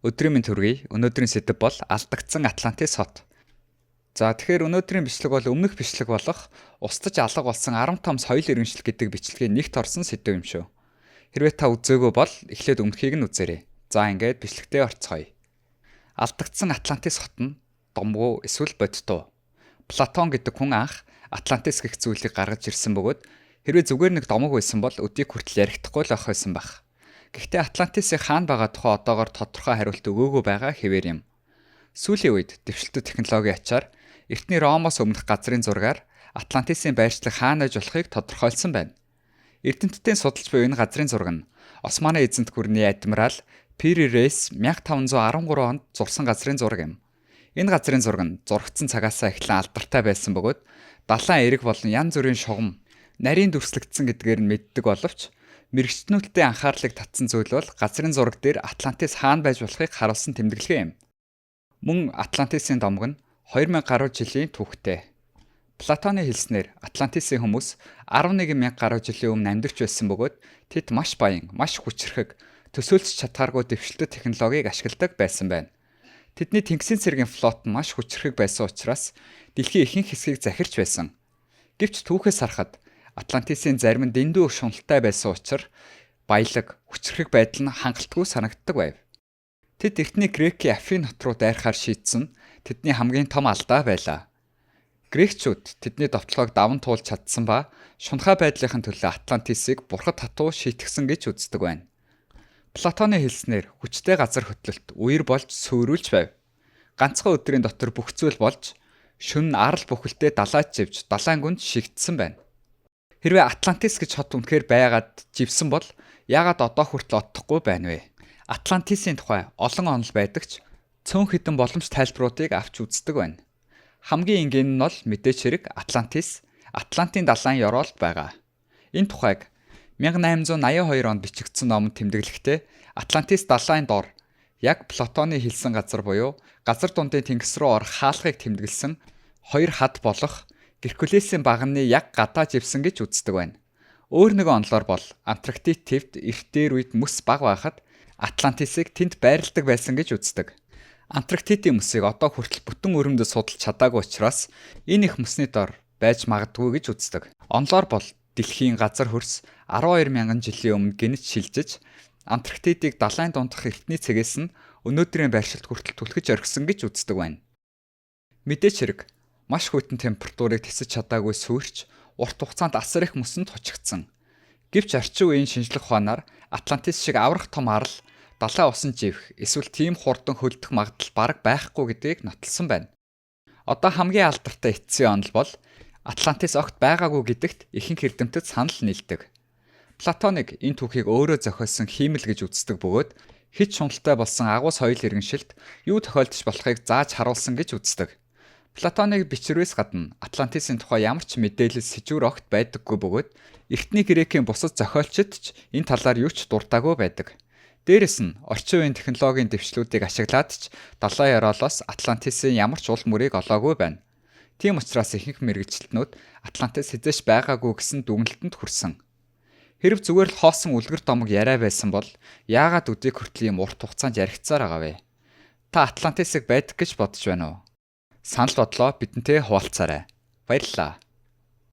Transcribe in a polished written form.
Өдрийн мэнд хүргэе. Өнөөдрийн сэдэв бол алдагдсан Атлантис хот. За, тэгэхээр өнөөдрийн бичлэг бол өмнөх бичлэг болох устж алга болсон 10 том соёл иргэншил гэдэг бичлэгийн нэгт орсон сэдэв юм шүү. Хэрвээ та үзээгүй бол эхлээд өмнөхийг нь үзээрэй. За, ингээд бичлэгтээ орцгоё. Алдагдсан Атлантис хот нь домог уу эсвэл бодит уу? Платон гэдэг хүн анх Атлантис гэх зүйлийг гаргаж ирсэн бөгөөд хэрвээ зүгээр нэг домог байсан бол өдийг хүртэл ярихдаггүй л байх байсан байх. Гэхдээ Атлантисын хаана байгаа тухай одоогоор тодорхой хариулт өгөөгүй байгаа хэвээр юм. Сүүлийн үед дэвшилтэт технологийн ачаар эртний Ромоос өмнөх газрын зургаар Атлантисын байршлаг хаана байж болохыг тодорхойлсон байна. Эрдэмтдийн судалж буй энэ газрын зураг нь Османы эзэнт гүрний адмирал Пири Рейс 1513 онд зурсан газрын зураг юм. Энэ газрын зураг нь зурагдсан цагаасаа эхлэн алдартай байсан бөгөөд далайн эрэг болон янз бүрийн шугам нарийн дүрслэгдсэн гэдгээр нь мэддэг боловч мэргэжтнүүдийн анхаарлыг татсан зүйл бол газрын зураг дээр Атлантис хаана байж болохыг харуулсан тэмдэглэгээ юм. Мөн Атлантисын домог нь 2000 гаруй жилийн түүхтэй. Платоны хэлснээр Атлантисын хүмүүс 11 мянга гаруй жилийн өмнө амьдарч байсан бөгөөд тэд маш баян, маш хүчирхэг, төсөөлж чадхааргүй дэвшилтэт технологийг ашигладаг байсан байна. Тэдний тэнгисийн цэргийн флот нь маш хүчирхэг байсан учраас дэлхийн ихэнх хэсгийг захирч байсан. Гэвч түүхээс харахад Атлантисын зарим нь дэндүү шуналтай байсан учраас баялаг, хүчирхэг байдал нь хангалтгүй санагддаг байв. Тэд эртний Грекийн Афин хот руу дайрахаар шийдсэн тэдний хамгийн том алдаа байлаа. Грекчүүд тэдний довтлогоог даван туулж чадсан ба шунхаа байдлынхын төлөө Атлантисыг бурхад хатуу шийтгсэн гэж үздэг байна. Платоны хэлснээр хүчтэй газар хөдлөлт үер болж сүйрүүлж байв. Ганцхан өдрийн дотор бүх зүйл болж шөнө арал бүхэлдээ далайд живж далайн гүнд шигдсэн байна. Хэрвээ Атлантис гэж хот үнэхээр байгаад живсэн бол яагаад одоо хүртэл олдохгүй байна вэ? Атлантисын тухай олон онол байдаг ч цөөн хэдэн боломж тайлбаруудыг авч үздэг байна. Хамгийн энгийн нь бол мэдээж хэрэг Атлантис Атлантын далайн ёроолд байгаа. Энэ тухайг 1882 онд бичигдсэн номонд тэмдэглэхдээ Атлантис далайн дор яг Платоны хэлсэн газар буюу газар дундын тэнгис рүү орох хаалгыг тэмдэглэсэн хоёр хад болох Геркулесийн багананы яг гадаа живсэн гэж үздэг байна. Өөр нэг онолоор бол Антарктик твд эрт дээр үед мөс бага байхад Атлантисыг тэнд байрладаг байсан гэж үздэг. Антарктидын мөсийг одоо хүртэл бүтэн өрөмдөд судалж чадаагүй учраас энэ их мөсний дор байж магадгүй гэж үздэг. Онолоор бол дэлхийн газар хөрс 12 мянган жилийн өмнө гэнэт шилжиж Антарктидыг далайн дундах эртний цэгээс нь өнөөдрийн байршилд хүртэл түлхэж орхисон гэж үздэг байна. Мэдээж хэрэг маш хүйтэн температурыг тэсэж чадаагүй сүйрч урт хугацаанд асар их мөсөнд хучигдсан. Гэвч орчин үеийн шинжлэх ухаанаар Атлантис шиг аварга том арал далайн усанд живэх эсвэл тийм хурдан хөлдөх магадлал бараг байхгүй гэдгийг нотолсон байна. Одоо хамгийн алдартай эцсийн онол бол Атлантис огт байгаагүй гэдэгт ихэнх эрдэмтэд санал нийлдэг. Платоныг энэ түүхийг өөрөө зохиосон хиймэл гэж үздэг бөгөөд хэт шуналтай болсон агуу соёл иргэншилд юу тохиолдож болохыг зааж харуулсан гэж үздэг. Платоныг бичвэрээс гадна Атлантисын тухай ямар ч мэдээлэл, сэжүүр огт байдаггүй бөгөөд эртний Грекийн бусад зохиолчид ч энэ талаар юу ч дурдаагүй байдаг. Дээрэс нь орчин үеийн технологийн дэвшлүүдийг ашиглаад ч далайн ёроолоос Атлантисын ямар ч ул мөрийг олоогүй байна. Тийм учраас ихэнх мэргэжилтнүүд Атлантис хэзээ ч байгаагүй гэсэн дүгнэлтэнд хүрсэн. Хэрэв зүгээр л хоосон үлгэр домог яриа байсан бол яагаад өдийг хүртэл ийм урт хугацаанд яригдсаар байгаа вэ? Та Атлантисыг байдаг гэж бодож байна уу? Санал бодлоо бидэнтэй хуваалцаарай. Баярлалаа.